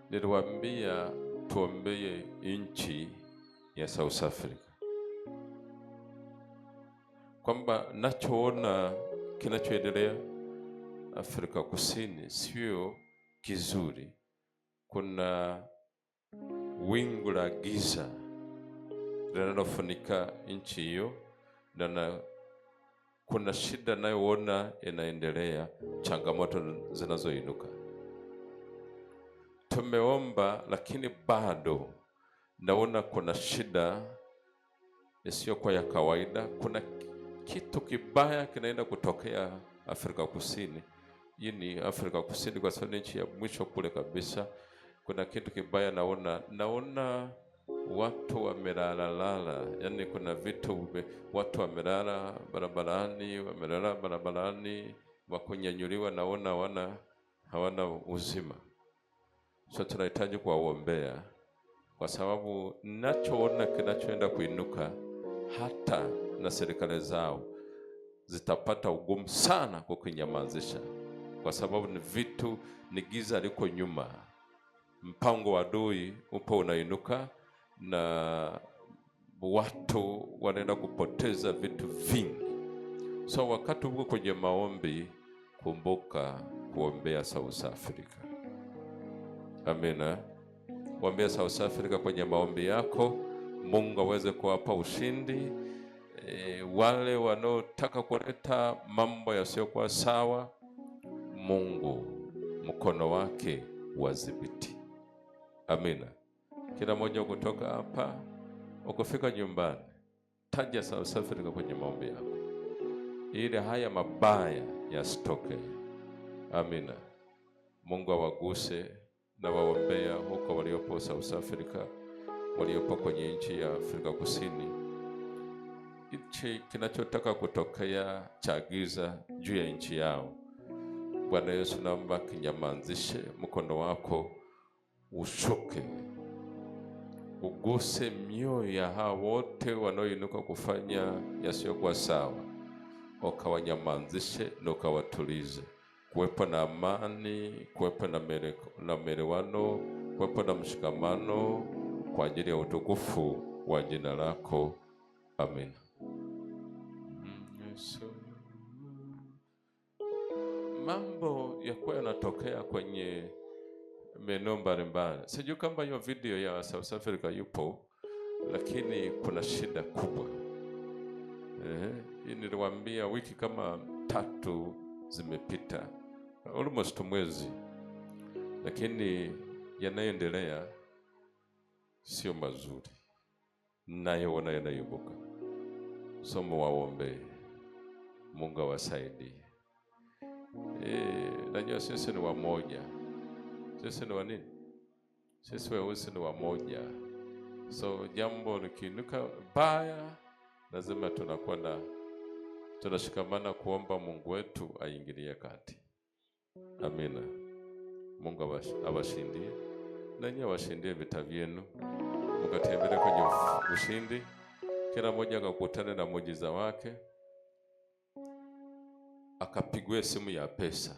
Niliwaambia tuombee nchi ya South Africa, kwamba nachoona kinachoendelea Afrika Kusini sio kizuri. Kuna wingu la giza linalofunika nchi hiyo, na kuna shida nayoona inaendelea, changamoto zinazoinuka. Tumeomba, lakini bado naona kuna shida isiyokuwa ya kawaida. Kuna kitu kibaya kinaenda kutokea Afrika Kusini. Hii ni Afrika Kusini kwa sababu ni nchi ya mwisho kule kabisa. Kuna kitu kibaya naona watu wamelalalala, yaani kuna vitu watu wamelala barabarani, wamelala barabarani, wakunyanyuliwa, naona hawana uzima. So tunahitaji kuwaombea kwa sababu ninachoona kinachoenda kuinuka, hata na serikali zao zitapata ugumu sana kukinyamazisha, kwa sababu ni vitu, ni giza liko nyuma. Mpango wa adui upo unainuka, na watu wanaenda kupoteza vitu vingi. So wakati uko kwenye maombi, kumbuka kuombea South Africa. Amina. Ombea South Africa kwenye maombi yako, Mungu aweze kuwapa ushindi. Wale wanaotaka kuleta mambo yasiyokuwa sawa, Mungu mkono wake wadhibiti. Amina. Kila mmoja kutoka hapa, ukifika nyumbani, taja South Africa kwenye maombi yako, ili haya mabaya yasitoke. Amina. Mungu awaguse na waombea huko waliopo South Africa, waliopo kwenye nchi ya Afrika Kusini. Hichi kinachotaka kutokea cha giza juu ya nchi yao, Bwana Yesu, naomba kinyamazishe, mkono wako ushuke, uguse mioyo ya hao wote wanaoinuka kufanya yasiyokuwa sawa, ukawanyamazishe na ukawatulize, kuwepo na amani, kuwepo na maelewano, kuwepo na mshikamano kwa ajili ya utukufu wa jina lako. Amen. Yesu. Mambo yakuwa yanatokea kwenye maeneo mbalimbali. Sijui kama hiyo video ya South Africa yupo, lakini kuna shida kubwa. Hii niliwaambia wiki kama 3 zimepita, almost mwezi, lakini yanayoendelea sio mazuri, nayoona yanaibuka. So muwaombe, Mungu awasaidie. Najua sisi ni wamoja. Sisi ni wa nini? Sisi weusi ni wamoja. So jambo likiinuka baya, lazima tunakuwa na tunashikamana kuomba Mungu wetu aingilie kati. Amina. Mungu awashindie na nyinyi awashindie vita vyenu, mkatembele kwenye ushindi, kila mmoja akakutane na muujiza wake, akapigwe simu ya pesa.